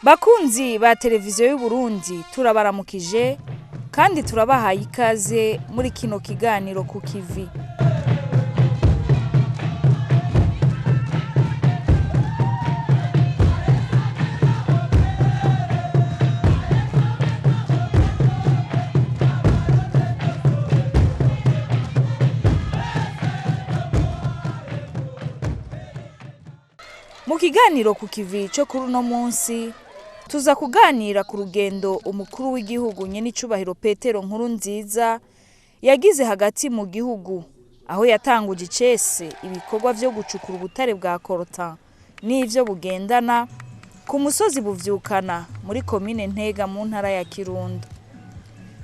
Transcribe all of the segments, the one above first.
Bakunzi ba televiziyo y'Uburundi, turabaramukije kandi turabahaye ikaze muri kino kiganiro ku kivi. Mu kiganiro ku kivi cyo kuri uno munsi, tuza kuganira ku rugendo umukuru w'igihugu nyenicubahiro Petero Nkurunziza yagize hagati mu gihugu, aho yatanguje icese ibikorwa vyo gucukura ubutare bwa coltan n'ivyo bugendana ku musozi Buvyukana muri komine Ntega mu ntara ya Kirundo.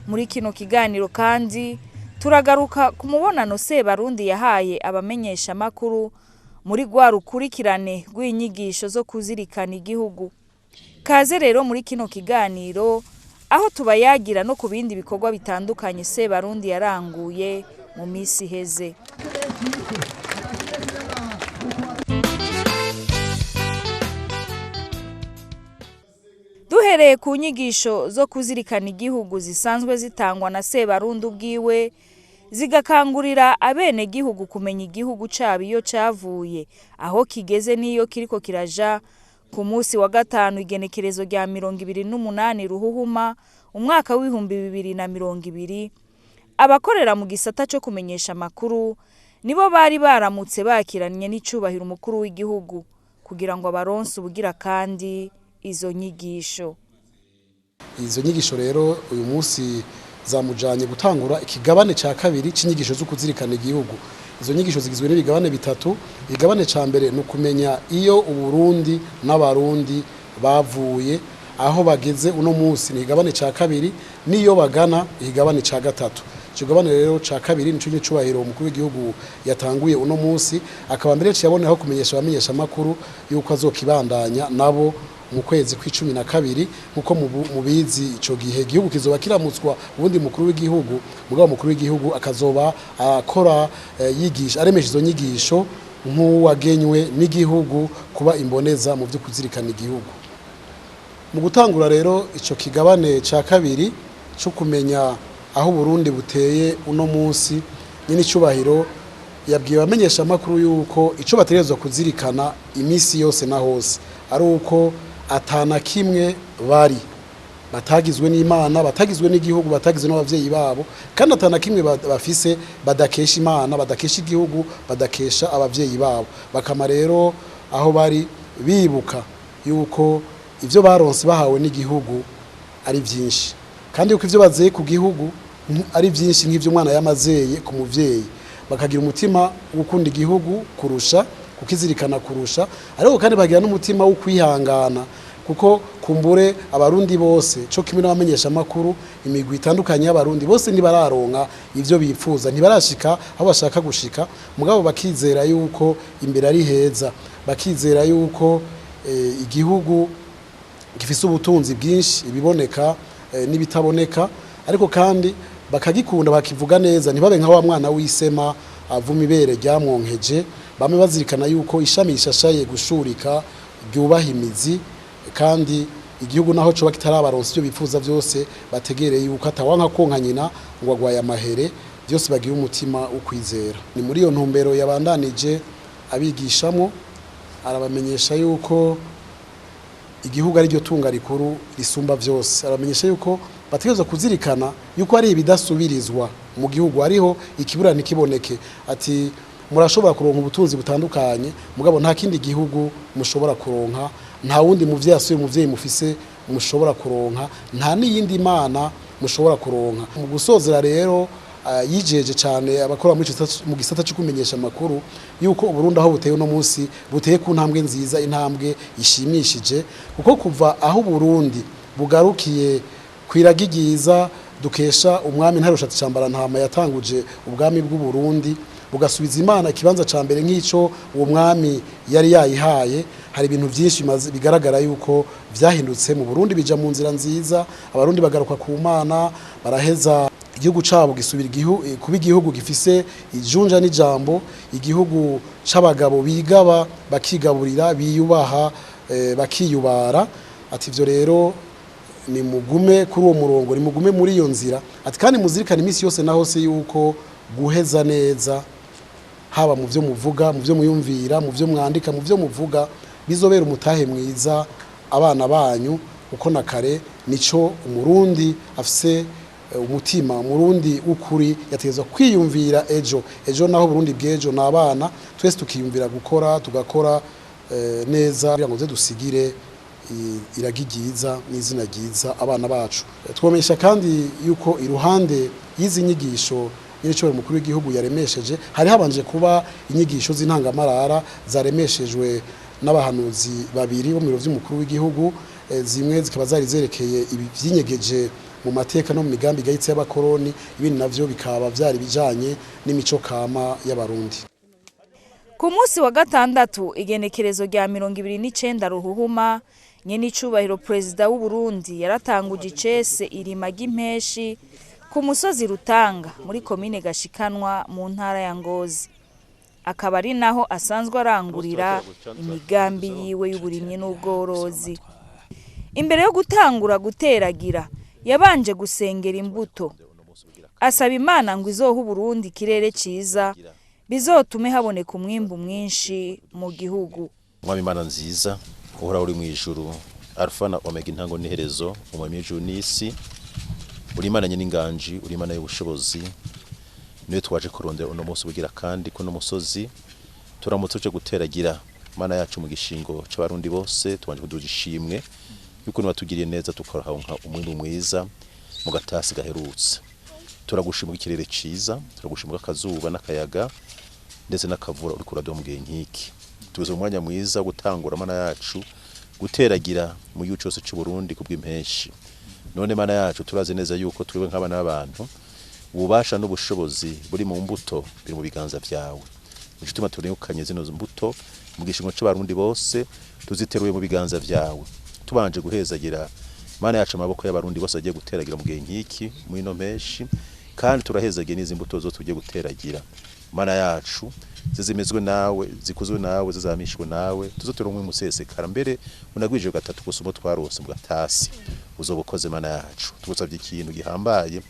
Muri kino kiganiro kandi turagaruka ku mubonano Sebarundi yahaye abamenyeshamakuru muri rwa rukurikirane rw'inyigisho zo kuzirikana igihugu. Kaze rero muri kino kiganiro, aho tubayagira no ku bindi bikorwa bitandukanye Sebarundi yaranguye mu misi iheze. Duhereye ku nyigisho zo kuzirikana igihugu zisanzwe zitangwa na Sebarundi ubwiwe, zigakangurira abenegihugu kumenya igihugu cabo iyo cavuye, aho kigeze n'iyo kiriko kiraja, ku munsi wa gatanu igenekerezo rya 28 Ruhuhuma umwaka w'2020, abakorera mu gisata co kumenyesha amakuru nibo bari baramutse bakiranye n'icubahiro umukuru w'igihugu kugira ngo abaronse ubugira kandi izo nyigisho. Izo nyigisho rero uyu munsi zamujanye gutangura ikigabane ca kabiri c'inyigisho zo kuzirikana igihugu. Izo nyigisho zigizwe n'ibigabane bitatu. Igabane ca mbere ni ukumenya iyo Uburundi n'Abarundi bavuye, aho bageze uno munsi, ni igabane ca kabiri, n'iyo bagana, igabane ca gatatu. Ico gabane rero ca kabiri nico nyicubahiro umukuru w'igihugu yatanguye uno munsi, akaba mbere yaboneyeho kumenyesha abamenyesha makuru yuko azokibandanya nabo mu kwezi kw'icumi na kabiri. Nkuko mubizi, ico gihe igihugu kizoba kiramutswa ubundi mukuru w'igihugu, mugabo mukuru w'igihugu akazoba akora yigisha, aremesha izo nyigisho nk'uwagenywe n'igihugu kuba imboneza mu vyo kuzirikana igihugu. Mu gutangura rero ico kigabane ca kabiri co kumenya aho Burundi buteye uno munsi, nyine icubahiro yabwiye abamenyesha makuru yuko ico bategerezwa kuzirikana imisi yose na hose ari uko atana kimwe bari batagizwe n'Imana, batagizwe n'igihugu, batagizwe n'abavyeyi babo, kandi atana kimwe bafise badakesha Imana, badakesha igihugu, badakesha abavyeyi babo. Bakama rero aho bari bibuka yuko ivyo baronse bahawe n'igihugu ari vyinshi, kandi yuko ivyo bazeye ku gihugu ari vyinshi nk'ivyo umwana yamazeye ku muvyeyi. Bakagira umutima wo gukunda igihugu kurusha, kukizirikana kurusha, ariko kandi bagira n'umutima wo kwihangana, kuko kumbure Abarundi bose co kimwe n'abamenyesha makuru, imigwi itandukanye y'Abarundi bose ntibararonka ivyo bipfuza, ntibarashika aho bashaka gushika, mugabo bakizera yuko imbere ari heza, bakizera yuko igihugu gifise ubutunzi bwinshi, ibiboneka n'ibitaboneka, ariko kandi bakagikunda, bakivuga neza, ntibabe nka wa mwana w'isema avuma ibere ryamwonkeje. Bamwe bazirikana yuko ishami rishashaye gushurika ryubaha imizi, kandi igihugu naho coba kitarabaronsa ivyo bifuza vyose, bategereye yuko atawanka konka nyina ngo agwaye amahere, byose bagira umutima wo kwizera. Ni muri iyo ntumbero yabandanije abigishamo, arabamenyesha yuko igihugu ari ryo tunga rikuru risumba vyose, arabamenyesha yuko bategerezwa kuzirikana yuko ari ibidasubirizwa mu gihugu, hariho ikibura ntikiboneke. Ati murashobora kuronka ubutunzi butandukanye, mugabo nta kindi gihugu mushobora kuronka, nta wundi muvyeyi asuye umuvyeyi mufise mushobora kuronka, nta n'iyindi mana mushobora kuronka. Mu gusozera rero, yijeje cyane abakora mu gisata cyo kumenyesha amakuru yuko Uburundi aho buteye uno munsi buteye ku ntambwe nziza, intambwe ishimishije, kuko kuva aho Uburundi bugarukiye kwiragi ryiza dukesha umwami Ntarushatsi Cambarantama yatanguje ubwami bw'u Burundi, bugasubiza Imana ikibanza ca mbere nk'ico uwo mwami yari yayihaye, hari ibintu byinshi bigaragara yuko vyahindutse mu Burundi, bija mu nzira nziza, Abarundi bagaruka ku Mana, baraheza igihugu cabo gisubira kuba igihugu gifise ijunja n'ijambo, igihugu c'abagabo bigaba, bakigaburira, biyubaha, bakiyubara. Ati ivyo rero ni mugume kuri uwo murongo, ni mugume muri iyo nzira. Ati kandi muzirikane iminsi yose na hose yuko guheza neza, haba mu byo muvuga, mu byo muyumvira, mu byo mwandika, mu byo muvuga, bizobera umutahe mwiza abana banyu, uko na kare nico Umurundi afise umutima Umurundi w'ukuri yategezwa kwiyumvira ejo. Ejo naho Burundi bw'ejo ni abana, twese tukiyumvira gukora, tugakora neza kugira ngo tuze dusigire iragi ryiza n'izina ryiza abana bacu. Twamenyesha kandi yuko iruhande y'izi nyigisho nyir'icyubahiro umukuru w'igihugu yaremesheje, hari habanje kuba inyigisho z'intangamarara zaremeshejwe n'abahanuzi babiri bo mu biro vy'umukuru w'igihugu, zimwe zikaba zari zerekeye ibi vyinyegeje mu mateka no mu migambi igayitse y'abakoroni, ibindi navyo bikaba vyari bijanye n'imico kama y'Abarundi. Ku munsi wa gatandatu, igenekerezo rya 29 Ruhuhuma, nyenicubahiro Perezida w'u Burundi yaratanguje icese irima ry'impeshi ku musozi Rutanga muri komine Gashikanwa mu ntara ya Ngozi, akaba ari naho asanzwe arangurira imigambi yiwe y'uburimyi n'ubworozi. Imbere yo gutangura guteragira, yabanje gusengera imbuto, asaba Imana ngo izohe Uburundi ikirere ciza bizotume haboneka umwimbu mwinshi mu gihugu. Mwami Imana nziza, uhora uri mu ijuru, Alfa na Omega, intango n'iherezo, umwami w'ijuru n'isi, uri Imana nyene inganji, uri Imana y'ubushobozi, niwe twaje kurondera uno munsi ubugira kandi kuno musozi turamutse uje guteragira, Mana yacu, mu gishingo c'Abarundi bose. Tubanje kuduha ishimwe yuko watugiriye neza tukaronka umwimbu mwiza mu gatasi gaherutse. Turagushima ikirere ciza, turagushima akazuba n'akayaga ndetse n'akavura uriko uraduha mu gihe nk'iki. Tubuze umwanya mwiza wo gutangura, Mana yacu, guteragira mu gihugu cyose cy'u Burundi kubw'impeshi. None Mana yacu, turazi neza yuko twebwe nk'abana b'abantu, ububasha n'ubushobozi buri mu mbuto biri mu biganza vyawe. Nico gituma turengukanye zino mbuto mu gishingo c'Abarundi bose, tuziteruye mu biganza vyawe, tubanje guhezagira, Mana yacu, amaboko y'Abarundi bose agiye guteragira mu gihe nk'iki muri ino mpeshi. Kandi turahezagiye n'izi mbuto zo tugiye guteragira, Mana yacu, zizimezwe nawe, zikuzwe nawe, zizamishwe nawe, tuzotere umwe musesekara, mbere unagwije gatatu gusa umo twarose mu gatasi uzoba ukoze. Mana yacu, tugusabye ikintu gihambaye.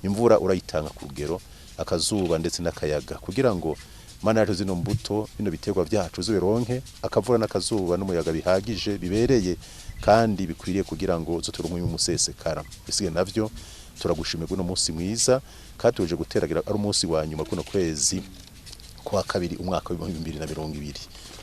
Imvura urayitanga ku rugero, akazuba ndetse n'akayaga, kugira ngo, Mana yacu, zino mbuto, bino biterwa byacu zibironke akavura n'akazuba n'umuyaga bihagije, bibereye kandi bikwiriye, kugira ngo zotere umwe musesekara. Bisigaye navyo turagushimira uno munsi mwiza kandi tuje guteragira ari umunsi wa nyuma kuno kwezi kwa kabiri umwaka w'2020.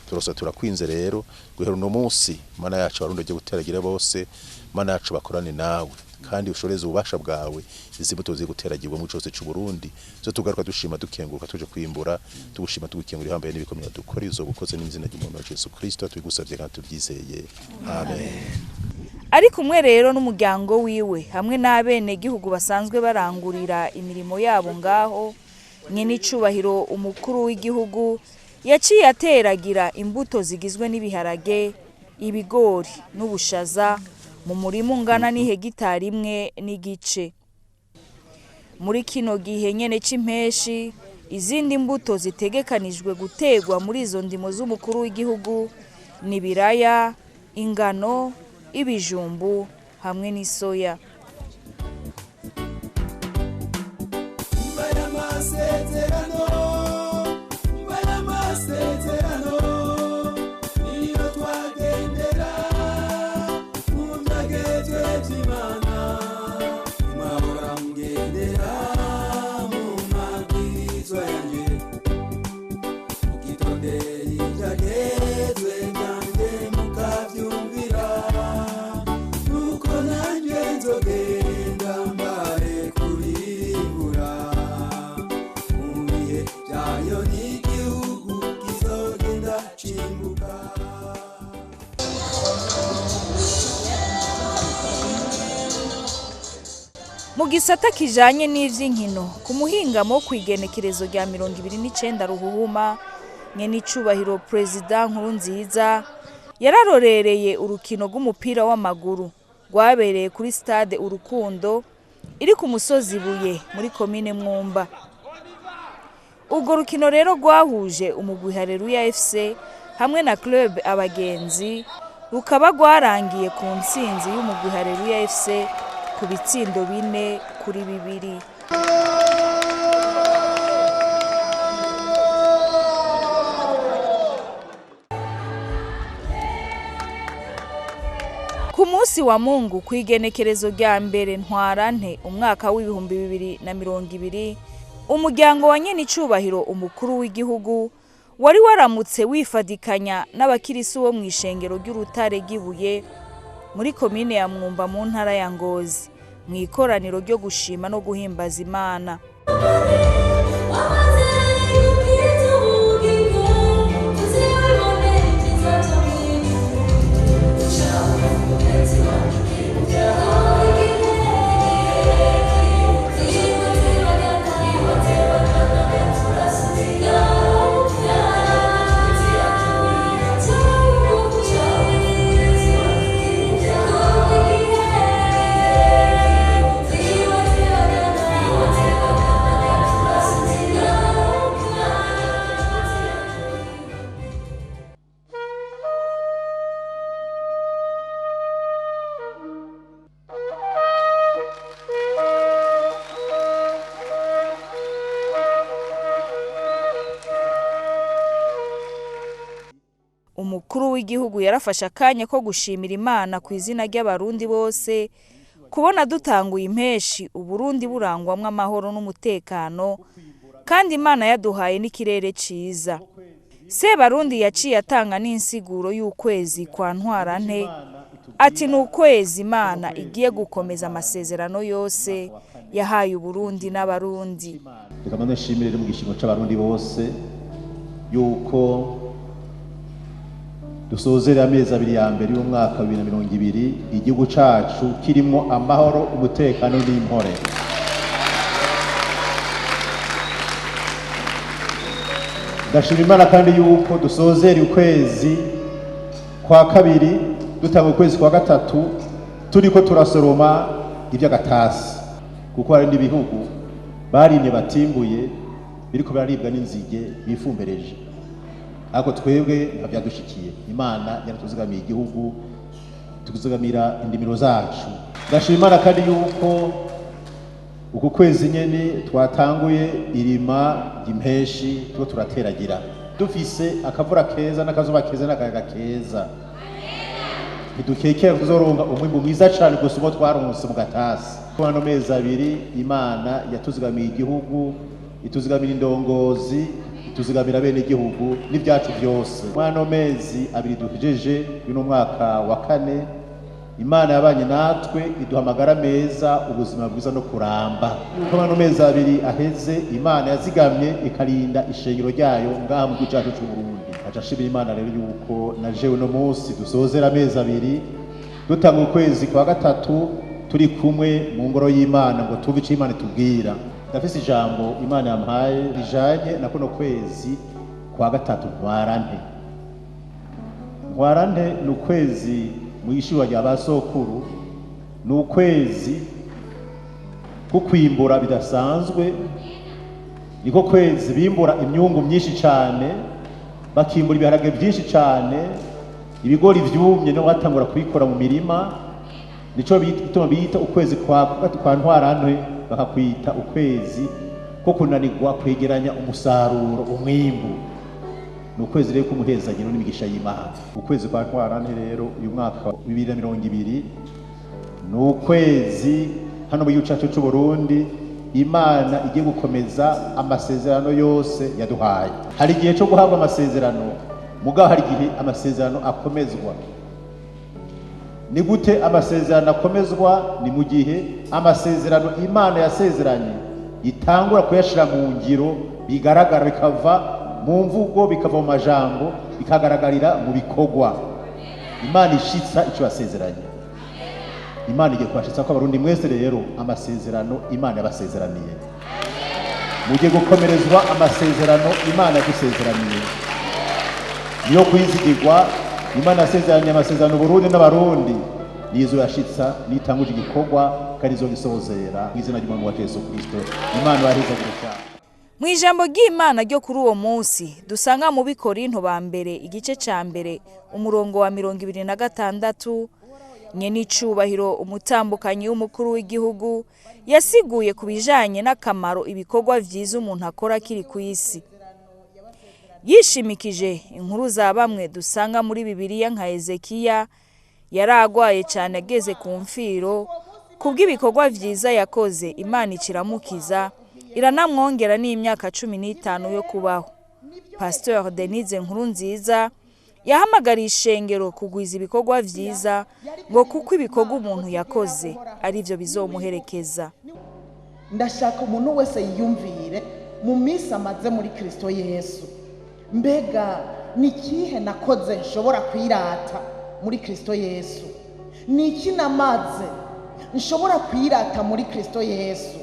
Turose turakwinze rero guhera uno munsi, Mana yacu, Abarundi bagiye guteragira bose, Mana yacu, bakorane nawe kandi ushoreze ububasha bwawe izi mbuto zigiye guteragirwa mu cose c'u Burundi, zo tugaruka dushima, dukenguruka, tuje kwimbura, tugushima, tugukengura ihambaye n'ibikomeye dukora izo bukoze n'izina ry'umuntu wacu Yesu Kristo tubigusavye kandi tubyizeye, amen. Ari kumwe rero n'umuryango wiwe hamwe n'abenegihugu basanzwe barangurira imirimo yabo ngaho, nyenicubahiro umukuru w'igihugu yaciye ateragira imbuto zigizwe n'ibiharage, ibigori n'ubushaza mu murima ungana n'ihegitari 1.5. Muri kino gihe nyene c'impeshi, izindi mbuto zitegekanijwe gutegwa muri izo ndimo z'umukuru w'igihugu ni ibiraya, ingano, ibijumbu hamwe n'isoya. Amasezerano, amasezerano niyo twagendera mu byagezwe by'Imana, mwahora mugendera mu mabwirizwa yanjye, mukitondera ibyagezwe byanjye, mukabyumvira, nuko nanjye nzogenda mbare kuribura mu bihe byayo, n'igihugu kizogenda cimbuka. Mu gisata kijanye n'ivy'inkino, ku muhingamo wo kw'igenekerezo rya 29 Ruhuhuma, nyenicubahiro Perezida Nkurunziza yararorereye urukino rw'umupira w'amaguru rwabereye kuri stade Urukundo iri ku musozi Buye muri komine Mwumba. Urwo rukino rero rwahuje umugwi Haleluya FC hamwe na Club Abagenzi. Rukaba rwarangiye ku ntsinzi y'umugwi Haleluya FC ku bitsindo 4-2. Ku munsi wa Mungu kw'igenekerezo rya mbere Ntwarante umwaka w'2020, umuryango wa nyenicubahiro umukuru w'igihugu wari waramutse wifadikanya n'abakirisi bo mw'ishengero ry'Urutare ry'Ibuye muri komine ya Mwumba mu ntara ya Ngozi, mw'ikoraniro ryo gushima no guhimbaza Imana. Umukuru w'igihugu yarafashe akanya ko gushimira Imana ku izina ry'abarundi bose kubona dutanguye impeshi Uburundi burangwamwo amahoro n'umutekano, kandi Imana yaduhaye n'ikirere ciza. Sebarundi yaciye atanga n'insiguro y'ukwezi kwa Ntwarante, ati ni ukwezi Imana igiye gukomeza amasezerano yose yahaye Uburundi n'abarundi. Reka mbanze nshimire mu gishimo c'abarundi bose yuko dusozera amezi abiri ya mbere y'umwaka wa 2020 igihugu cacu kirimwo amahoro, umutekano n'impore. Ndashima Imana kandi yuko dusozera ukwezi kwa kabiri dutanga ukwezi kwa gatatu turiko turasoroma ivy'agatasi, kuko hari n'ibihugu barimye batimbuye biriko biraribwa n'inzige bifumbereje, ariko twebwe ntavyadushikiye. Imana yaratuzigamiye igihugu, tukuzigamira indimiro zacu. Ndashima Imana kandi yuko uku kwezi nyene twatanguye irima ry'impeshi, tuko turateragira dufise akavura keza n'akazuba keza n'akayaga keza. Ntidukekera kuzoronka umwimbu mwiza cane gusa uwo twaronse mu gatasi. Kuko ano mezi abiri Imana yatuzigamiye igihugu, ituzigamira indongozi, ituzigamira bene igihugu n'ibyacu byose. Muri ano mezi abiri duhejeje uno mwaka wa kane, Imana yabanye natwe iduha amagara meza, ubuzima bwiza no kuramba. Kuko ano mezi abiri aheze Imana yazigamye ikarinda ishengero ryayo ngaha mu gihugu cyacu c'u Burundi. Aca ashimira Imana rero yuko na jewe uno munsi dusozera amezi abiri dutanga ukwezi kwa gatatu turi kumwe mu ngoro y'Imana ngo tuve ico Imana itubwira. Ndafise ijambo Imana yampaye rijanye na kuno kwezi kwa gatatu Ntwarante. Ntwarante ni ukwezi mw'ishuri rya basokuru, ni ukwezi kukwimbura bidasanzwe, niko kwezi bimbura imyungu myinshi cane, bakimbura ibiharage byinshi cane, ibigori vyumye no batangura kubikora mu mirima. Nico bituma bita ukwezi kwa Ntwarante, bakakwita ukwezi ko kunanirwa kwegeranya umusaruro, umwimbu. Ni ukwezi rero k'umuhezagiro n'imigisha y'Imana. Ukwezi kwa Ntwarante rero uyu mwaka wa 2020 ni ukwezi hano mu gihugu cyacu c'u Burundi Imana igiye gukomeza amasezerano yose yaduhaye. Hari igihe cyo guhabwa amasezerano, mugabo hari igihe amasezerano akomezwa. Ni gute amasezerano akomezwa? Ni mu gihe amasezerano Imana yasezeranye itangura kuyashira mu ngiro, bigaragara, bikava mu mvugo, bikava mu majambo, bikagaragarira mu bikorwa. Imana ishitsa ico yasezeranye. Imana igiye kubashitsa ko abarundi mwese rero amasezerano Imana yabasezeraniye, mugiye gukomerezwa amasezerano Imana yadusezeraniye, niyo kwizigirwa. Imana yasezeranye amasezerano Burundi n'abarundi, nizo yashitsa, nitanguje igikorwa kandi izo gisozera mu izina ry'Umwami wacu Yesu Kristo. Imana ibahezagire cyane. Mu ijambo ry'Imana ryo kuri uwo munsi dusanga mu Bikorinto ba mbere igice ca mbere umurongo wa 26, nyenicubahiro umutambukanyi w'umukuru w'igihugu yasiguye ku bijanye n'akamaro ibikorwa vyiza umuntu akora akiri ku isi. Yishimikije inkuru za bamwe dusanga muri Bibiliya nka Ezekiya yaragwaye cyane ageze ku mfiro, kubw'ibikorwa vyiza yakoze Imana ikiramukiza iranamwongera n'imyaka 15 yo kubaho. Pasteur Denise Nkurunziza yahamagariye ishengero kugwiza ibikorwa vyiza ngo kuko ibikorwa umuntu yakoze arivyo bizomuherekeza. Ndashaka umuntu wese yiyumvire mu minsi amaze muri Kristo Yesu, mbega ni ikihe nakoze nshobora kwirata muri Kristo Yesu? Ni iki namaze nshobora kwirata muri Kristo Yesu?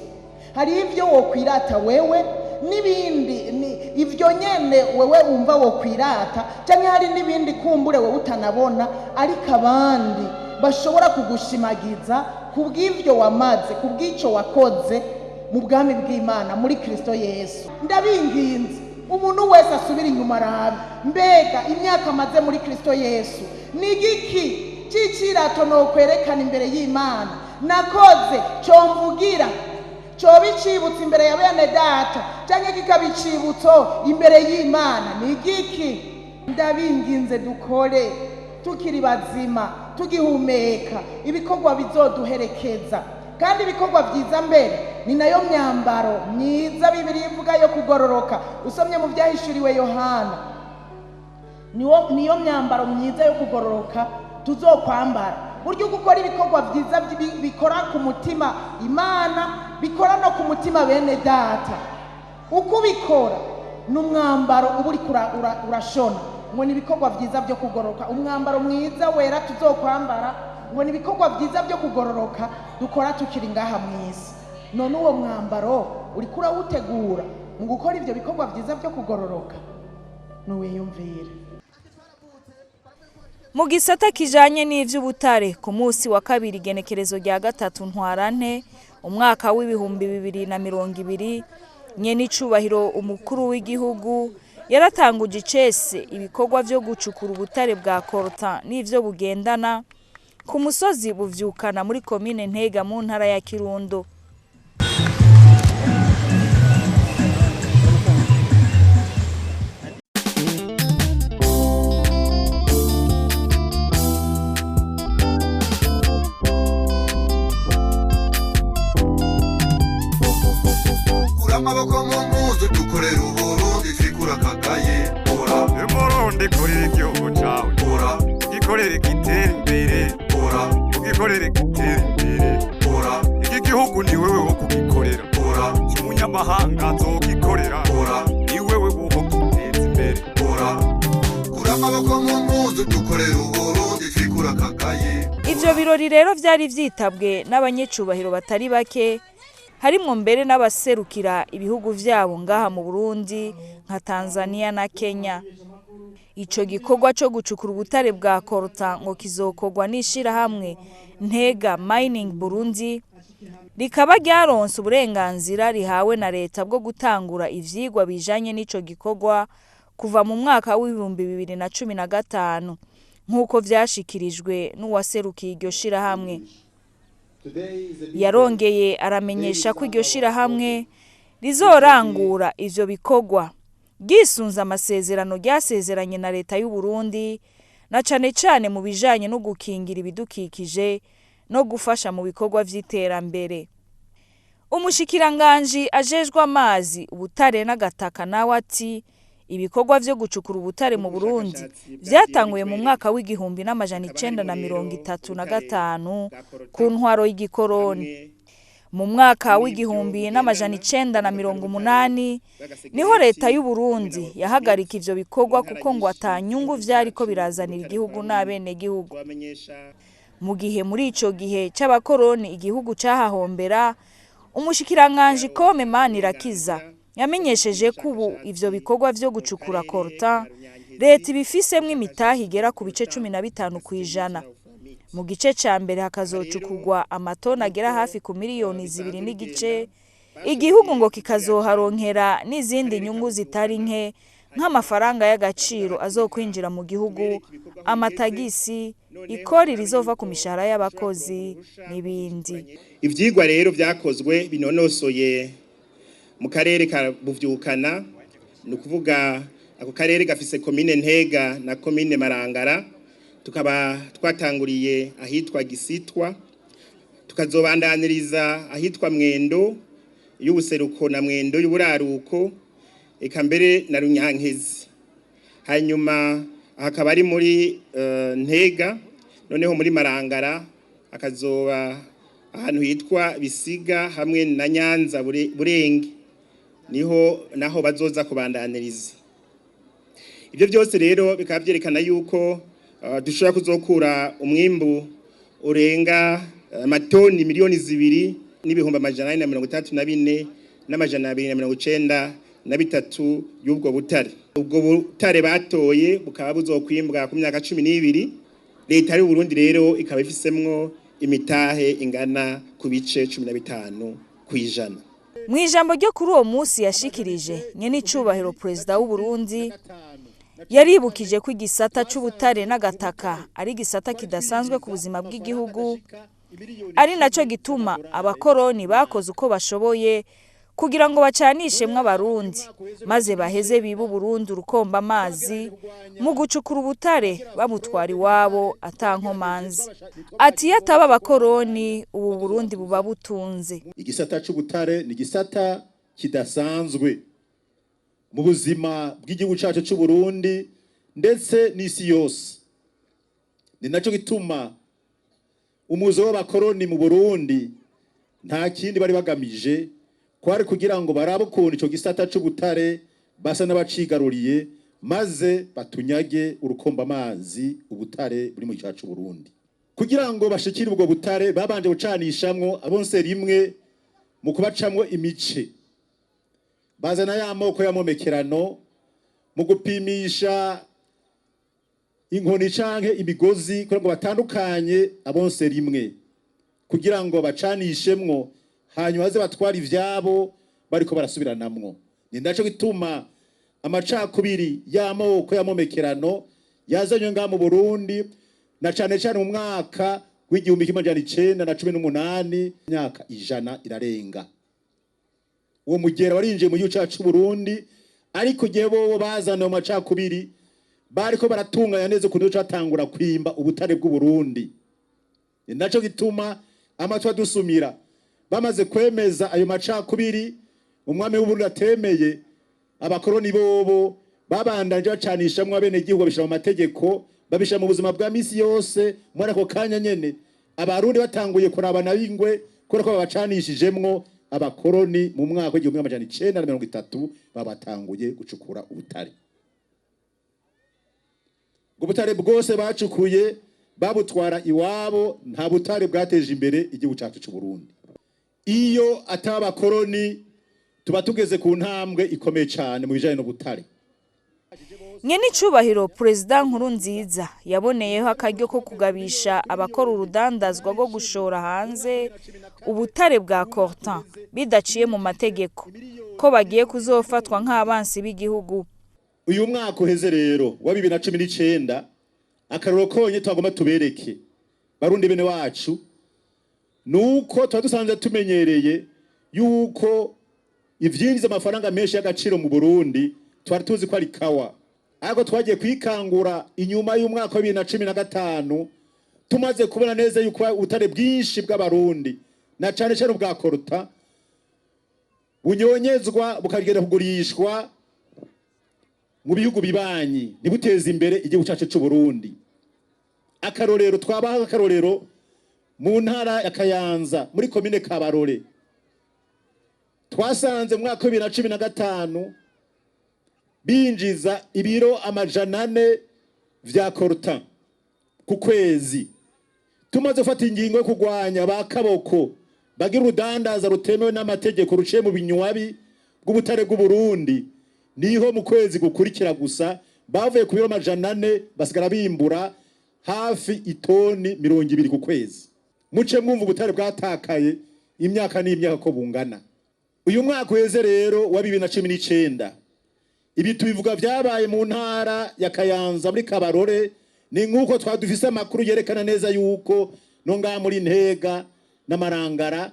Hari ibyo wokwirata wewe n'ibindi ibyo nyene wewe wumva wokwirata, cyangwa hari n'ibindi kumbure wewe utanabona ariko abandi bashobora kugushimagiza kubw'ibyo wamaze, kubw'icyo wakoze mu bwami bw'Imana muri Kristo Yesu. Ndabinginze umuntu wese asubira inyuma arabe, mbega imyaka amaze muri Kristo Yesu ni igiki cy'icirato nokwerekana imbere y'Imana nakoze cyomvugira, coba icibutso imbere ya bene data cyangwa kikaba icibutso imbere y'Imana ni igiki? Ndabinginze dukore tukiri bazima, tugihumeka, ibikorwa bizoduherekeza, kandi ibikorwa byiza mbere ni nayo myambaro myiza Bibiliya ivuga yo kugororoka. Usomye mu byahishuriwe Yohana, niyo myambaro myiza yo kugororoka tuzokwambara. Buryo gukora ibikorwa byiza bikora ku mutima Imana, bikora no ku mutima bene data. Uko ubikora ni umwambaro uba uriko urashona, ngo ni ibikorwa byiza byo kugororoka, umwambaro mwiza wera tuzokwambara, ngo ni ibikorwa byiza byo kugororoka dukora tukiri ngaha mu isi. None uwo mwambaro uriko urawutegura mu gukora ivyo bikorwa byiza byo kugororoka? Nuwiyumvire. Mu gisata kijanye n'ivy'ubutare, ku munsi wa kabiri igenekerezo rya 3 Ntwarante umwaka w'ibihumbi 2020, nyenicubahiro umukuru w'igihugu yaratanguje icese ibikorwa vyo gucukura ubutare bwa coltan n'ivyo bugendana ku musozi Buvyukana muri komine Ntega mu ntara ya Kirundo. Amaboko mu mpuzu dukorera Uburundi twikura kagaye. Ora Umurundi korera igihugu cawe, ora ugikorere gitera imbere, ora ugikorere gitera imbere, ora iki gihugu ni wewe wo kugikorera, ora si umunyamahanga azogikorera, ora ni wewe wo kugiteza imbere. Ora kura amaboko mu mpuzu dukorera Uburundi twikura kagaye. Ivyo birori rero vyari vyitabwe n'abanyecubahiro batari bake, harimwo mbere n'abaserukira ibihugu vyabo ngaha mu Burundi nka Tanzania na Kenya. Ico gikorwa co gucukura ubutare bwa coltan ngo kizokorwa n'ishirahamwe Ntega Mining Burundi, rikaba ryaronse uburenganzira rihawe na leta bwo gutangura ivyigwa bijanye n'ico gikorwa kuva mu mwaka w'ibihumbi 2015, nk'uko vyashikirijwe n'uwaserukiye iryo shirahamwe. Yarongeye aramenyesha ko iryo shirahamwe rizorangura ivyo bikorwa ryisunze amasezerano ryasezeranye na leta y'u Burundi, na cane cane mu bijanye no gukingira ibidukikije no gufasha mu bikorwa vy'iterambere. Umushikiranganji ajejwe amazi, ubutare n'agataka nawe ati ibikorwa vyo gucukura ubutare mu Burundi vyatanguye mu mwaka w'igihumbi n'amajana icenda na mirongo itatu na gatanu ku ntwaro y'igikoroni. Mu mwaka w'1980 niho leta y'u Burundi yahagarika ivyo bikorwa kuko ngo ata nyungu vyariko birazanira igihugu n'abenegihugu. Mu gihe muri ico gihe c'abakoroni igihugu cahahombera, umushikiranganji Kome Manirakiza yamenyesheje ko ubu ivyo bikorwa vyo gucukura coltan leta ibifisemwo imitahe igera ku bice 15%. Mu gice ca mbere hakazocukurwa amatoni agera hafi ku miliyoni 2.5, Igihugu ngo kikazoharonkera n'izindi nyungu zitari nke, nk'amafaranga y'agaciro azokwinjira mu gihugu, amatagisi, ikori rizova ku mishahara y'abakozi n'ibindi. Ivyigwa rero vyakozwe binonosoye mu karere ka Buvyukana, ni ukuvuga ako karere gafise komine Ntega na komine Marangara. Tukaba twatanguriye ahitwa Gisitwa, tukazobandaniriza ahitwa Mwendo y'ubuseruko na Mwendo y'uburaruko, eka mbere na Runyankezi. Hanyuma hakaba ari muri Ntega, noneho muri Marangara akazoba ahantu hitwa Bisiga hamwe na Nyanza Burenge, niho naho bazoza kubandaniriza. Ibyo byose rero bikaba byerekana yuko dushobora kuzokura umwimbu urenga amatoni 2,464,293 y'ubwo butare. Ubwo butare batoye bukaba buzokwimbwa ku myaka 12. Leta y'u Burundi rero ikaba ifisemwo imitahe ingana ku bice 15%. Mu ijambo ryo kuri uwo munsi yashikirije, nyenicubahiro Perezida w'u Burundi yaribukije ko igisata c'ubutare n'agataka ari igisata kidasanzwe ku buzima bw'igihugu, ari naco gituma abakoroni bakoze uko bashoboye kugira ngo bacanishemwo Abarundi, maze baheze bibe Uburundi urukomba amazi mu gucukura ubutare bamutwara iwabo atankomanzi. Ati iyo ataba abakoroni, ubu Burundi buba butunze. Igisata c'ubutare ni igisata kidasanzwe mu buzima bw'igihugu cacu c'u Burundi ndetse n'isi yose. Ni naco gituma umuzo w'abakoroni mu Burundi nta kindi bari bagamije kwari kugira ngo barabe ukuntu ico gisata c'ubutare basa n'abacigaruriye, maze batunyage urukomba amazi ubutare buri mu gihugu c'u Burundi. Kugira ngo bashikire ubwo butare, babanje gucanishamwo abonse rimwe mu kubacamwo imice, bazana ya moko y'amomekerano mu gupimisha inkoni canke imigozi kugira ngo batandukanye abonse rimwe, kugira ngo bacanishemwo, hanyuma baze batwara ivyabo bariko barasubiranamwo. Ni naco gituma amacakubiri y'amoko y'amomekerano yazanywe ngaha mu Burundi, na cane cane mu mwaka w'1918, imyaka 100 irarenga. Uwo mugera warinjiye mu gihugu cacu Burundi, ariko igihe bobo bazana ayo macakubiri bariko baratunganya neza ukuntu catangura kwimba ubutare bw'u Burundi. Ni naco gituma amatwi adusumira, bamaze kwemeza ayo macakubiri umwami w'u Burundi atemeye, abakoroni bobo babandanje bacanishamwo abenegihugu, babishira mu mategeko, babishira mu buzima bwa misi yose. Muri ako kanya nyene Abarundi batanguye kurabana b'ingwe kubera ko babacanishijemwo, abakoroni mu mwaka w'1930 babatanguye gucukura ubutare. Ubwo butare bwose bacukuye babutwara iwabo, nta butare bwateje imbere igihugu cyacu cy'u Burundi. Iyo ataba abakoroni tuba tugeze ku ntambwe ikomeye cyane mu bijanye n'ubutare. Nyenicubahiro Perezida Nkurunziza yaboneyeho akaryo ko kugabisha abakora urudandazwa rwo gushora hanze ubutare bwa coltan bidaciye mu mategeko, ko bagiye kuzofatwa nk'abansi b'igihugu. Uyu mwaka uheze rero wa 2019, akarorero konye twagomba tubereke Barundi bene wacu nuko tuba dusanzwe tumenyereye yuko ivyinjiza amafaranga menshi y'agaciro mu Burundi twari tuzi ko ari kawa, ariko twagiye kwikangura inyuma y'umwaka wa 2015, tumaze kubona neza yuko ubutare bwinshi bw'Abarundi na cane cane ubwa coltan bunyonyezwa bukagenda kugurishwa mu bihugu bibanyi, ntibuteze imbere igihugu cyacu c'u Burundi. Akarorero twabaha, akarorero mu ntara ya Kayanza muri komine Kabarore, twasanze mu mwaka wa 2015 binjiza ibiro 400 vya coltan ku kwezi. Tumaze gufata ingingo yo kurwanya ba kaboko bagira urudandaza rutemewe n'amategeko ruciye mu binywabi bw'ubutare bw'u Burundi, niho mu kwezi gukurikira gusa bavuye ku biro 400 basigara bimbura hafi itoni 20 ku kwezi. Muce mwumva ubutare bwatakaye imyaka n'imyaka ko bungana. Uyu mwaka uheze rero wa 2019, ibi tubivuga vyabaye mu ntara ya Kayanza muri Kabarore, ni nk'uko twadufise amakuru yerekana neza yuko no ngaha muri Ntega n'Amarangara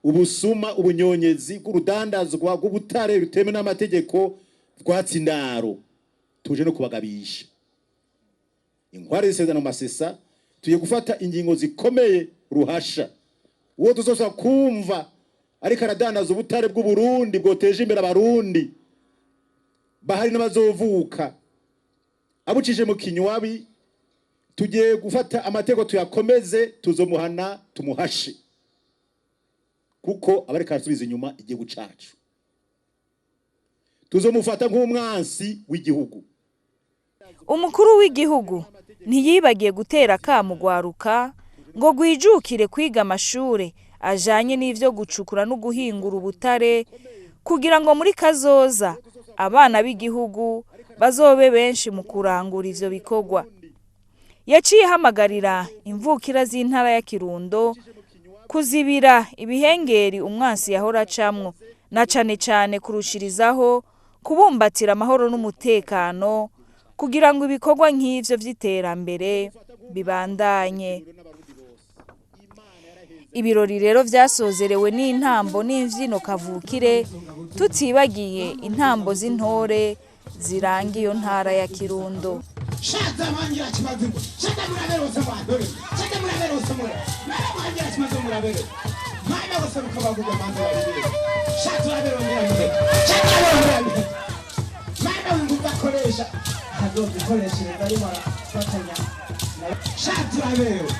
ubusuma, ubunyonyezi bw'urudandazwa rw'ubutare rutemewe n'amategeko rwatsi indaro. Tuje no kubagabisha inkware z'isezerano masesa, tugiye gufata ingingo zikomeye ruhasha. Uwo tuzosa kumva ariko aradandaza ubutare bw'Uburundi bwoteje imbere Abarundi bahari n'abazovuka, abucije mu kinywabi, tugiye gufata amategeko tuyakomeze, tuzomuhana tumuhashe, kuko abariko arasubiza inyuma igihugu cacu. Tuzomufata nk'umwansi w'igihugu. Umukuru w'igihugu ntiyibagiye gutera akamo ugwaruka ngo rwijukire kwiga amashure ajanye n'ivyo gucukura no guhingura ubutare, kugira ngo muri kazoza abana b'igihugu bazobe benshi mu kurangura ivyo bikorwa. Yaciye ahamagarira imvukira z'intara ya Kirundo kuzibira ibihengeri umwansi yahora acamwo, na cane cane kurushirizaho kubumbatira amahoro n'umutekano, kugira ngo ibikorwa nk'ivyo vy'iterambere bibandanye. Ibirori rero vyasozerewe n'intambo n'imvyino kavukire, tutibagiye intambo z'intore ziranga iyo ntara ya Kirundo. Shaza mwangira kimaze, shaza muraberose mwadore, shaza muraberose mura mara mwangira kimaze murabere mwana bose mukabaguga manzi babiri, shaza uraberongera mure, shaza uraberongera mure mwana w'ingufu akoresha azozikoreshereza arimo arafatanya. Shaza uraberewe,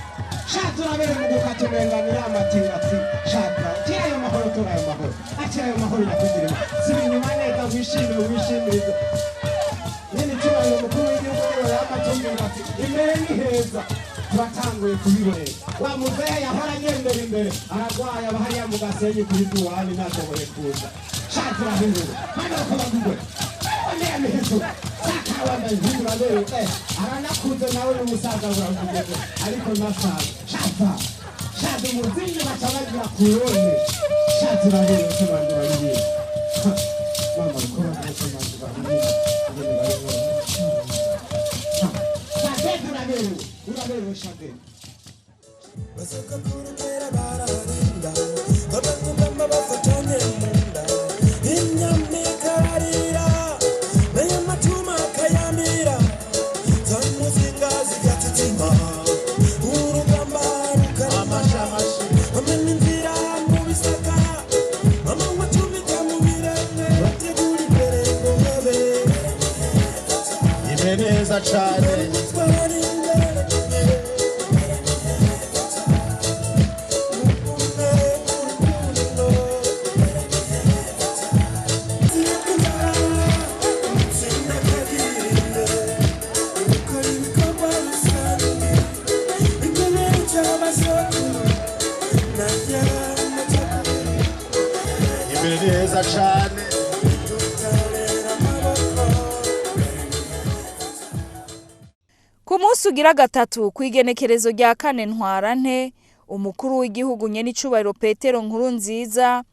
shaza uraberewe mu gukata umenganira amatinatsi. Shaza tira ayo mahoro, tora ayo mahoro, akira ayo mahoro yakugirira. Siba inyuma neza, wishime, wishimirize nyine icyubahiro mukuru w'igihugu niwe yamatumira ati imbere ni heza, turatanguye kubibonera. Wa muzehe yahora agendera imbere aragwaye, aba hariya mu Gasenyi kuri duwani, ntashoboye kuza. Shaza uraberewe mana bakabagugwe ongera miheto saka wambaye impuzu uraberewe, aranakuze nawe n'umusaza buramugeze ariko nasaza. Shaza shaza umuzingi baca bagira kurone. Shaza uraberewe se bantu babiri mama bikora bose bantu babiri. Shadede uraberewe, uraberewe Shadede. Basokokuru bararinda babagugamba bafatanye mu nda, imyambi ikararira nayo amatuma akayamira, za muzinga zigatitsima urugamba rukarema, bamena inzira mu bisaka, amanywa acumita mu birenge, bategura imbere ngo babe Ime neza cane. twari imbere. Imbere ni heza cane. Ku munsi ugira gatatu, ku igenekerezo rya 4 Ntwarante, umukuru w'igihugu nyenicubahiro Petero Nkurunziza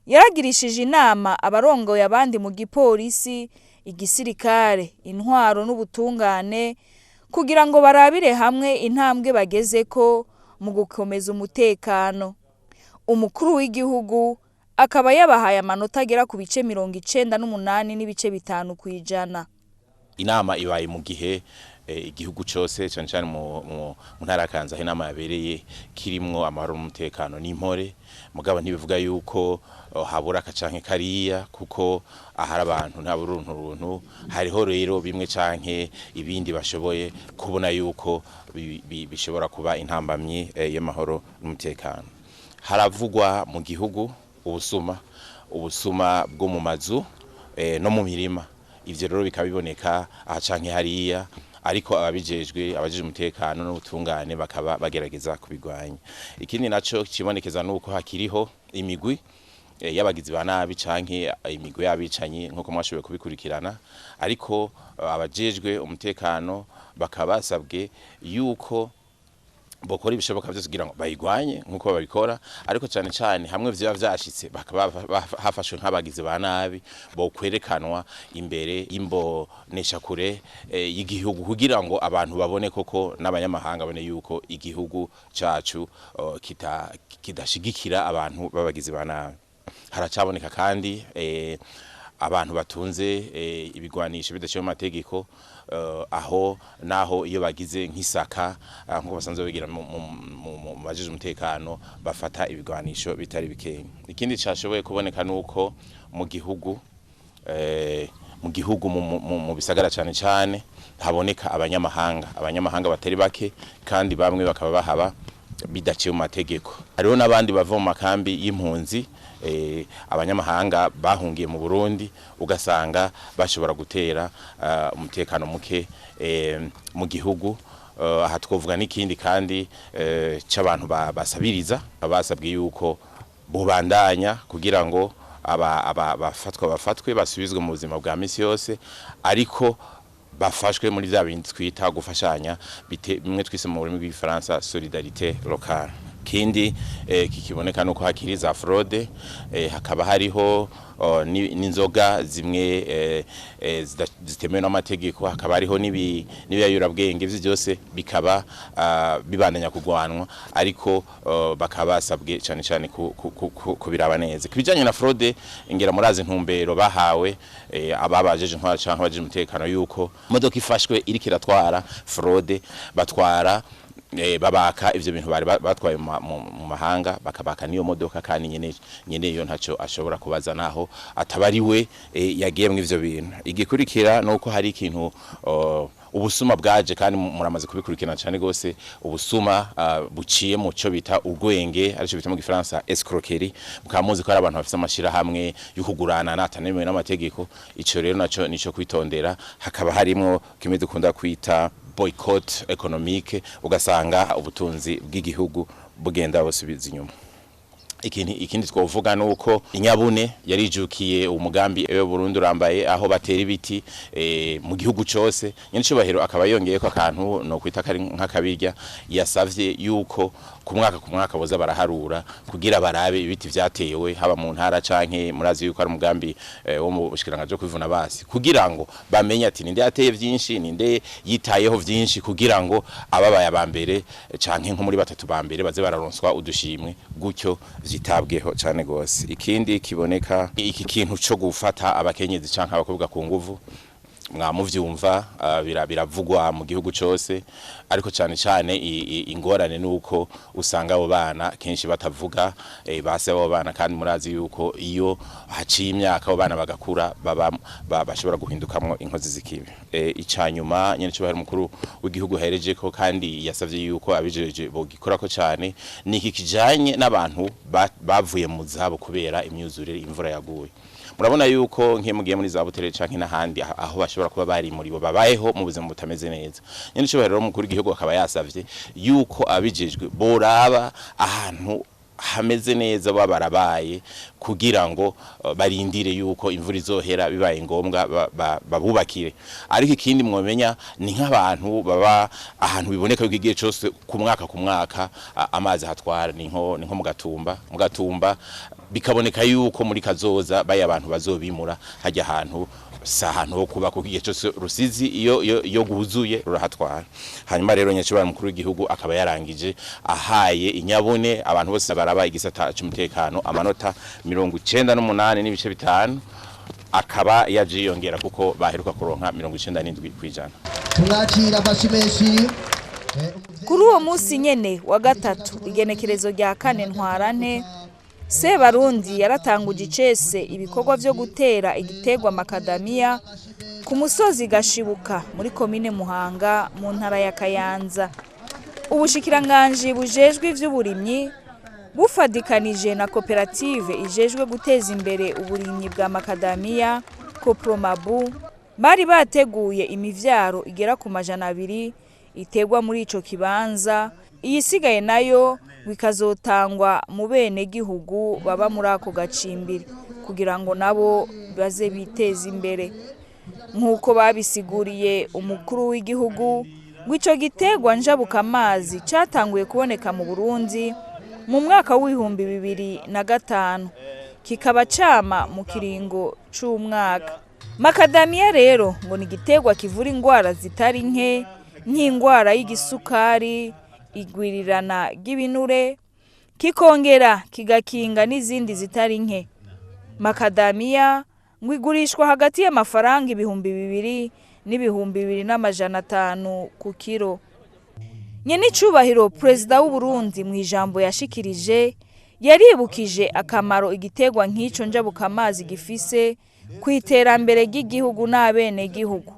yaragirishije inama abarongoye abandi mu gipolisi, igisirikare, intwaro n'ubutungane, kugira ngo barabire hamwe intambwe bagezeko mu gukomeza umutekano. Umukuru w'igihugu akaba yabahaye amanota agera ku bice 98.5 kw'ijana. Inama ibaye mu gihe igihugu cyose, cyane cyane mu ntara ya Kayanza aho inama yabereye, kirimwo amahoro n'umutekano n'impore. Mugabo ntibivuga yuko habura aka canke kariya, kuko ahari abantu nta buruntu runtu hariho. Rero bimwe canke ibindi bashoboye kubona yuko bishobora kuba intambamyi y'amahoro n'umutekano. Haravugwa mu gihugu ubusuma bwo mu mazu no mu mirima. Ivyo rero bikaba biboneka aha canke hariya, ariko ababijejwe, abajejwe umutekano n'ubutungane, bakaba bagerageza kubigwanya. Ikindi naco kibonekeza nuko hakiriho imigwi y'abagizi ba nabi canke imigwi y'abicanyi, nkuko mwashoboye kubikurikirana. Ariko abajejwe umutekano bakaba basabwe yuko Bokora ibishoboka byose kugira ngo bayigwanye nkuko babikora, ariko cyane cyane hamwe vyoba vyashitse bakaba hafashwe nk'abagizi ba nabi, bokwerekanwa imbere y'imboneshakure y'igihugu kugira ngo abantu babone koko, n'abanyamahanga babone yuko igihugu cacu kidashigikira abantu b'abagizi ba nabi. Haracaboneka kandi abantu batunze ibigwanisho bidaciye mu mategeko, aho naho iyo bagize nk'isaka, nkuko basanzwe babigira mu bajejwe umutekano, bafata ibigwanisho bitari bikeya. Ikindi cashoboye kuboneka nuko mu gihugu mu bisagara cane cane haboneka abanyamahanga batari bake, kandi bamwe bakaba bahaba bidaciye mu mategeko. Hariho n'abandi bava mu makambi y'impunzi, abanyamahanga bahungiye mu Burundi, ugasanga bashobora gutera umutekano muke mu gihugu. Aha twovuga n'ikindi kandi c'abantu basabiriza, basabwe yuko bobandanya kugira ngo aba bafatwa bafatwe basubizwe mu buzima bwa misi yose, ariko bafashwe muri vya bindi twita gufashanya, bimwe twise mu rurimi rw'igifaransa solidarité locale. Kindi kikiboneka nuko hakiri za fraude, hakaba hariho n'inzoga zimwe zitemewe n'amategeko, hakaba hariho n'ibiyayurabwenge. Ivyo byose bikaba bibandanya kugwanwa, ariko bakaba basabwe cyane cyane kubiraba neza. Kubijanye na fraude, ngira murazi intumbero bahawe ababajeje intwara canke abajeje umutekano, yuko imodoka ifashwe iriko iratwara fraude, batwara babaka ivyo bintu bari batwaye mu mahanga, bakabaka niyo modoka, kandi nyene iyo ntaco ashobora kubaza naho ataba we yagiye mu ivyo bintu. Igikurikira nuko hari ikintu ubusuma bwaje, kandi muramaze kubikurikirana cyane gose, ubusuma buciye mu cyo bita urwenge, arico bita mu gifaransa escroquerie. Mukaba muzi ko ari abantu bafise amashira hamwe yo kugurana natanemewe n'amategeko. Ico rero naco nico kwitondera. Hakaba harimo kimwe dukunda kwita boycott économique, ugasanga ubutunzi bw'igihugu bugenda busubiza inyuma. Ikindi twovuga nuko inyabune yarijukiye umugambi Ewe Burundi urambaye, aho batera ibiti mu gihugu cose. Nyenicubahiro akaba yongeye ko akantu no kwita kari nk'akabirya, yasavye yuko ku mwaka boza baraharura kugira barabe ibiti vyatewe, haba mu ntara canke murazi yuko ari umugambi wo mu bushikiranganje kwivuna basi, kugira ngo bamenye ati ninde yateye vyinshi, ninde yitayeho vyinshi, kugira ngo ababaye abambere canke nko muri batatu ba mbere baze bararonswa udushimwe, gutyo vyitabweho cane gose. Ikindi kiboneka, iki kintu co gufata abakenyezi canke abakobwa ku nguvu, mwamuvyumva biravugwa mu gihugu cose, ariko cyane cyane ingorane nuko usanga abo bana kenshi batavuga, base abo bana, kandi murazi yuko iyo haciye imyaka abo bana bagakura baba bashobora guhindukamwo inkozi zikibi. Icanyuma nyene cyo mukuru w'igihugu hereje ko kandi yasavye yuko abijeje bogikora ko cyane, niki kijanye n'abantu bavuye mu zabo kubera imyuzure, imvura yaguye. Murabona yuko nk'iyo mugiye muri za Butere canke n'ahandi aho bashobora kuba bari muri bo babayeho mu buzima butameze neza. Nyene cyo rero mukuru w'igihugu akaba yasavye yuko abijejwe boraba ahantu hameze neza baba barabaye, kugira ngo barindire yuko imvura izohera, bibaye ngombwa babubakire. Ariko ikindi mwomenya ni nk'abantu baba ahantu biboneka yuko igihe cyose ku mwaka amazi hatwara, ni nko mu Gatumba, bikaboneka yuko muri kazoza baye abantu bazobimura hajya ahantu si ahantu ho kuba, kuko igihe cyose Rusizi iyo guzuye rurahatwara. Hanyuma rero nyacubahiro mukuru w'igihugu akaba yarangije ahaye inyabune abantu bose baraba igisata cy'umutekano amanota 98.5, akaba yaje yiyongera kuko baheruka kuronka 97%. Tumwakira amashi menshi. Kuri uwo munsi nyene wa gatatu, igenekerezo rya 4 Ntwarante, Sebarundi yaratanguje icese ibikorwa vyo gutera igiterwa makadamiya ku musozi Gashibuka muri komine Muhanga mu ntara ya Kayanza. Ubushikiranganji bujejwe ivy'uburimyi bufadikanije na koperative ijejwe guteza imbere uburimyi bwa makadamiya Kopromabu, bari bateguye imivyaro igera ku 200 iterwa muri ico kibanza. Iyisigaye nayo bikazotangwa mu bene gihugu baba muri ako gacimbiri kugira ngo nabo baze biteze imbere, nk'uko babisiguriye umukuru w'igihugu. Ngo ico giterwa njabukamazi catanguye kuboneka mu Burundi mu mwaka w'2005, kikaba cama mu kiringo c'umwaka. Makadamiya rero ngo ni igiterwa kivura ingwara zitari nke, nk'ingwara y'igisukari, igwirirana ry'ibinure, kikongera kigakinga n'izindi zitari nke. Makadamiya ngo igurishwa hagati y'amafaranga 2000 n'2500 ku kiro. Nyenicubahiro Perezida w'u Burundi mu ijambo yashikirije yaribukije akamaro igiterwa nk'ico njabukamazi gifise ku iterambere ry'igihugu n'abenegihugu.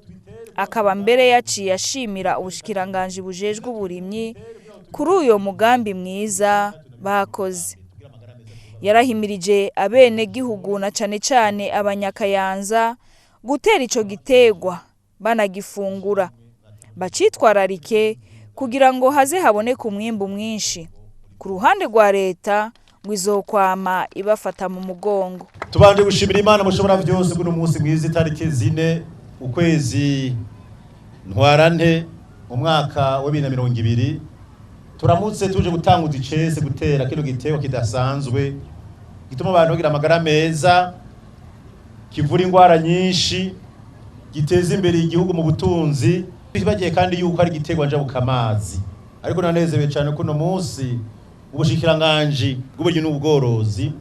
Akaba mbere yaciye ashimira ubushikiranganji bujejwe uburimyi kuri uyo mugambi mwiza bakoze. Yarahimirije abenegihugu na cane cane abanyakayanza gutera ico giterwa banagifungura, bacitwararike kugira ngo haze haboneke umwimbu mwinshi. Ku ruhande rwa leta ngo izokwama ibafata mu mugongo. Tubanje gushimira Imana mushobora byose kuno munsi mwiza, itariki 4 ukwezi ntwarante mu mwaka wa 2020, turamutse tuje gutanguza icese gutera kino giterwa kidasanzwe gituma abantu bagira amagara meza, kivura ingwara nyinshi, giteza imbere igihugu mu butunzi. Bagiye kandi yuko ari igiterwa njabukamazi. Ariko nanezerewe cyane ko uno munsi ubushikiranganji bw'uburimyi n'ubworozi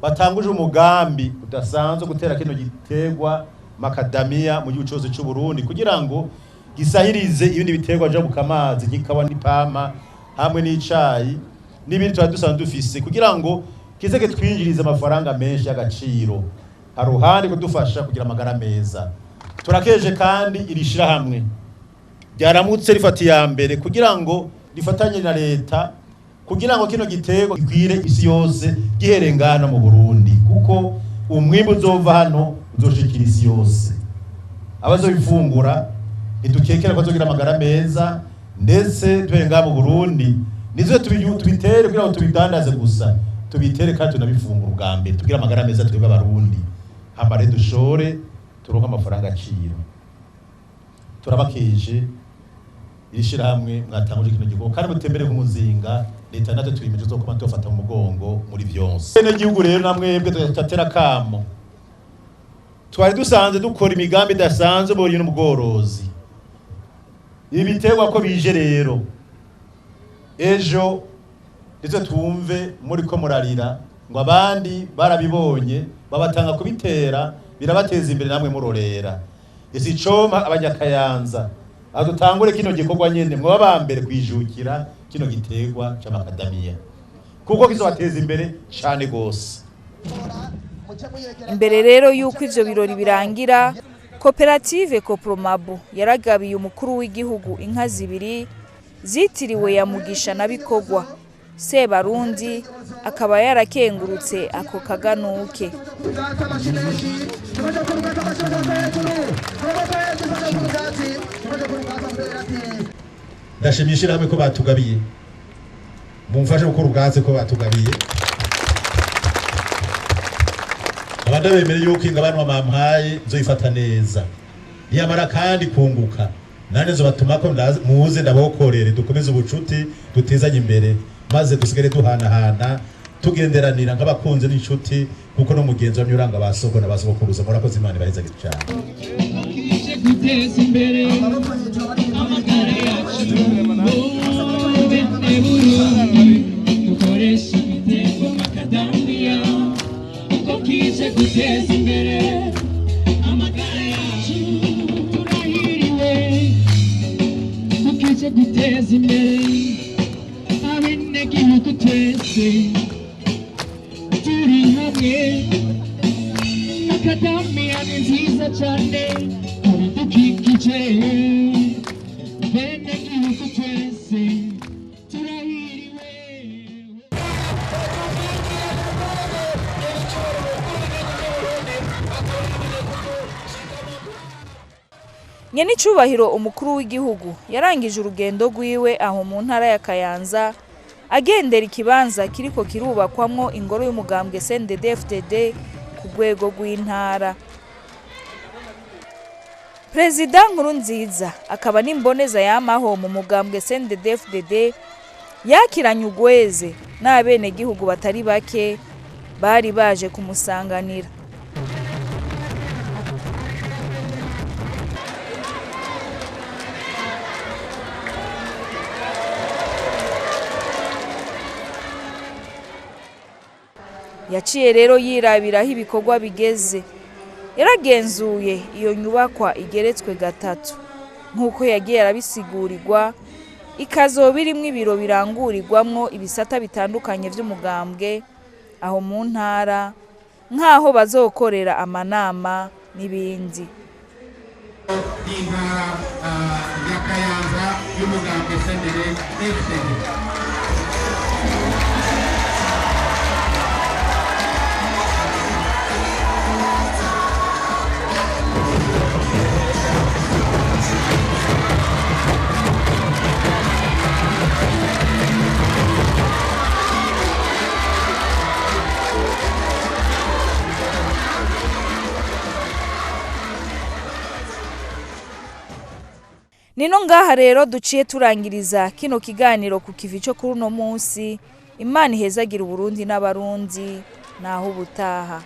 batanguje umugambi udasanzwe gutera kino giterwa makadamiya mu gihugu cyose cy'u Burundi, kugira ngo gisahirize ibindi biterwa njabukamazi nk'ikawa n'ipampa hamwe n'icayi n'ibindi twari dusanzwe dufise, kugira ngo kize kitwinjirize amafaranga menshi y'agaciro haruhande kudufasha kugira amagara meza. Turakeje kandi iri shirahamwe ryaramutse rifata iya mbere kugira ngo rifatanye na leta kugira ngo kino giterwa gikwire isi yose gihereye ngaha mu Burundi, kuko umwimbu uzova hano uzoshikira isi yose. Abazobifungura ntidukekera ko bazogira amagara meza, ndetse duhereye ngaha mu Burundi nizo tubitere kugira ngo tubidandaze gusa, tubitere kandi tunabifungura ubwa mbere tugire amagara meza twebwe Abarundi, hama rero dushore turonke amafaranga aciro. Turabakeje iri shirahamwe mwatanguje kino gikorwa kandi mutembere nk'umuzinga. Leta natwe twiyemeje kuzokoma tubafata mu mugongo muri vyose. Bene gihugu rero namwebwe tugatera kamo, twari dusanze dukora imigambi idasanzwe mu burimyi n'ubworozi. Ibi biterwa ko bije rero ejo ndetse twumve muri ko murarira ngo abandi barabibonye babatanga kubitera birabateza imbere, namwe murorera. Isi coma abanyakayanza adutangure kino gikorwa nyene mwoba bambere kwijukira kino giterwa c'amakadamiya, kuko kizobateza imbere cane gose. Imbere rero yuko ivyo birori birangira, koperative Kopromabu yaragabiye umukuru w'igihugu inka 2 zitiriwe ya Mugisha na Bikogwa. Sebarundi akaba yarakengurutse ako kaganuke. Ndashimye ishirahamwe ko batugabiye, mumfashe gukora ubwatsi ko batugabiye. Abandi bemere yuko ingabanwa bampaye nzoyifata neza, niyamara kandi kunguka nane nzobatumako muze ndabokorere, dukomeze ubucuti dutezanye imbere, maze dusigare duhanahana tugenderanira nk'abakunzi n'inshuti, kuko no mugenzi wamye uranga ba soko na ba sogokuruza. Murakoze, Imana ibahezagire cyane. Guteza imbere amagara yacu bene Burundi, dukoresha ibiterwa makadamiya kuko kije guteza imbere amagara yacu. Turahiriwe kuko kije guteza imbere abenegihugu twese turi hamwe. Makadamiya ni nziza cyane kubidukikije, benegihugu twese turahiriwe. Nyenicubahiro umukuru w'igihugu yarangije urugendo rwiwe aho mu ntara ya Kayanza, agendera ikibanza kiriko kirubakwamwo ingoro y'umugambwe CNDD-FDD ku rwego rw'intara. Perezida Nkurunziza akaba n'imboneza yamaho mu mugambwe CNDD-FDD yakiranye ugweze n'abenegihugu batari bake bari baje kumusanganira. Yaciye rero yirabiraho ibikorwa bigeze. Yaragenzuye iyo nyubakwa igeretswe gatatu nk'uko yagiye arabisigurirwa, ikazoba irimwo ibiro birangurirwamwo ibisata bitandukanye vy'umugambwe aho mu ntara, nk'aho bazokorera amanama n'ibindi. Y'intara ya Kayanza y'umugambwe CNDD-FDD. Nino ngaha rero duciye turangiriza kino kiganiro ku kivi cyo kuri uno munsi. Imana ihezagira Uburundi n'Abarundi, naho ubutaha.